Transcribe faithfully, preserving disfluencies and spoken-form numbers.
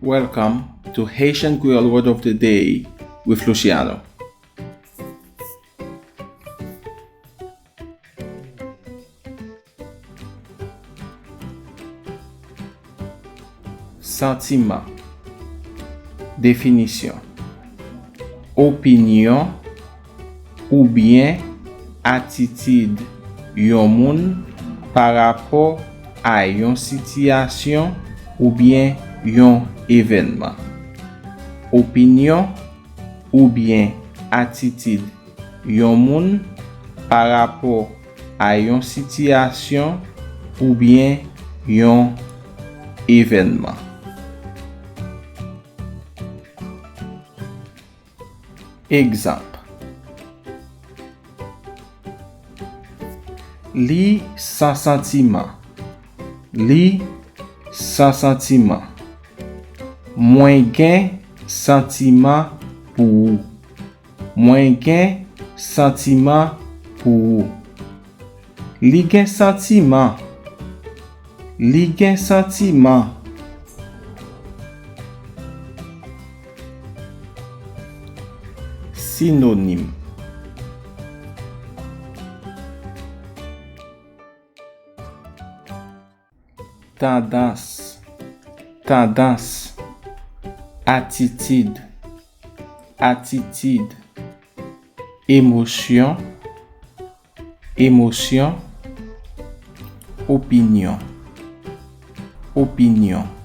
Welcome to Haitian Creole Word of the Day with Luciano. Santiman. Definisyon. Opinyon oubyen atitid yon moun pa rapò a yon sitiyasyon oubyen yon evènman. Opinyon oubyen atitid yon moun pa rapò a yon sitiyasyon oubyen yon evènman. Egzanp. Li san santiman. Li san santiman. Mwen gen santiman pou ou. Mwen gen santiman pou ou. Li gen santiman. Li gen santiman. Sinonim. Tandans. Tandans. Atitid. Atitid. Emosyon. Emosyon. Opinyon. Opinyon.